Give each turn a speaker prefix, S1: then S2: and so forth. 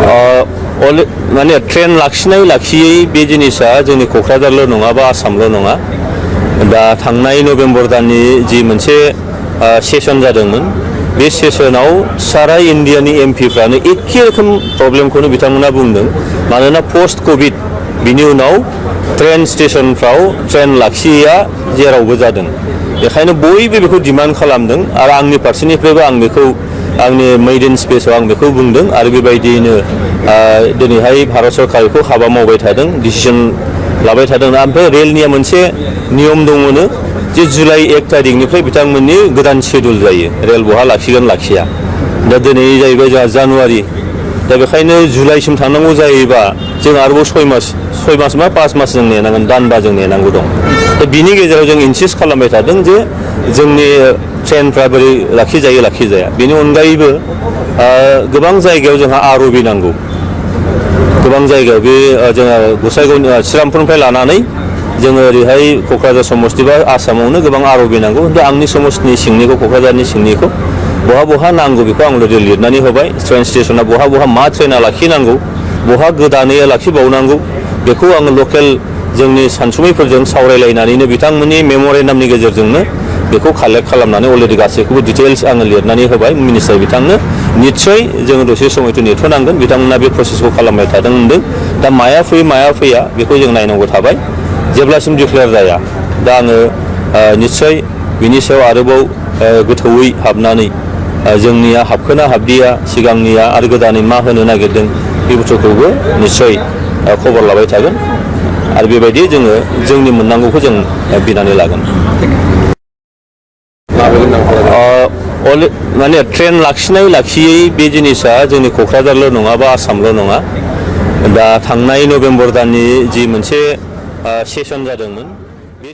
S1: माने ट्रेन लाखिनाय लाखियै बे जिनिसा जोंनि क'क्राझारल' नङा बा आसामल' नङा। दा थांनाय नभेम्बर दाननि जि मोनसे सेसन जादोंमोन बे सेसनाव सारा इन्डियानि एमपिफ्रानो एखे रोखोम प्रब्लेमखौनो बिथांमोना बुंदों। मानोना पस्ट कभिड बिनि उनाव ट्रेन स्टेशनफ्राव ट्रेन लाखियैया जेरावबो जादों। बेखायनो बयबो बेखौ डिमान्ड खालामदों आरो आंनि फारसेनिफ्रायबो आं बेखौ आंनि मेइडेन स्पेसाव आं बेखौ बुंदों आरो बेबायदियैनो दिनैहाय भारत सरकार बेखौ हाबा मावबाय थादों, डिसिसन लाबाय थादों। ओमफ्राय रेलनिया मोनसे नियम दङनो जे जुलाइ 1 तारिखनिफ्राय बिथांमोननि गोदान शेड्युल जायो, रेल बहा लाखिगोन लाखिया। दा दिनै जाहैबाय जोंहा जानुवारि, दा बेखायनो जुलाइसिम थांनांगौ जायोबा जों आरोबाव 6 मास मा 5 मास जों नेनांगोन, दानबा जों नेनांगौ दं। दा बिनि गेजेराव जों इनसिस्ट खालामबाय थादों जे जोंनि ट्रेनफ्रा बोरै लाखिजायो लाखिजाया। बेनि अनगायैबो गोबां जायगायाव जोंहा आर'बि नांगौ, गोबां जायगायाव बे जोंहा गसाइगाव श्रीरामपुरनिफ्राय लानानै जोङो ओरैहाय क'क्राझार समस्ति बा आसामावनो गोबां आर'बि नांगौ। खिन्थु आंनि समस्तिनि सिंनिखौ, क'क्राझारनि सिंनिखौ बहा बहा नांगौ बेखौ आं अलरेडि लिरनानै होबाय। ट्रेन स्टेसना बहा बहा मा ट्रेना लाखिनांगौ, बहा गोदानै लाखिबावनांगौ, बेखौ आङो लकेल जोंनि सानसुमैफोरजों सावरायलायनानैनो बिथांमोननि मेम'रेन्डामनि गेजेरजोंनो बेखौ कालेक्ट खालामनानै अलरेडि गासैखौबो डिटेल्स आङो लिरनानै होबाय मिनिस्टार बिथांनो। निस्सय जोङो दसे समायथ' नेथ'नांगोन, बिथांमोना बे प्रसेसखौ खालामबाय थादों होनदों। दा माया फैयो माया फैया बेखौ जों नायनांगौ थाबाय जेब्लासिम डिक्लेयार जाया। दा आङो निस्सय बिनि सायाव आरोबाव गोथौयै हाबनानै जोंनिया हाबखोना हाबदिया, सिगांनिया आरो गोदानै मा होनो नागिरदों बे बुस्थुखौबो निस्सय खबर लाबाय थागोन आरो बेबायदि जोङो जोंनि मोननांगौखौ जों बिनानै लागोन। माने ट्रेन लाखिनाय लाखियै बे जिनिसा जोंनि क'क्राझारल' नङा बा आसामल' नङा। दा थांनाय नभेम्बर दाननि जि मोनसे सेसन जादोंमोन बे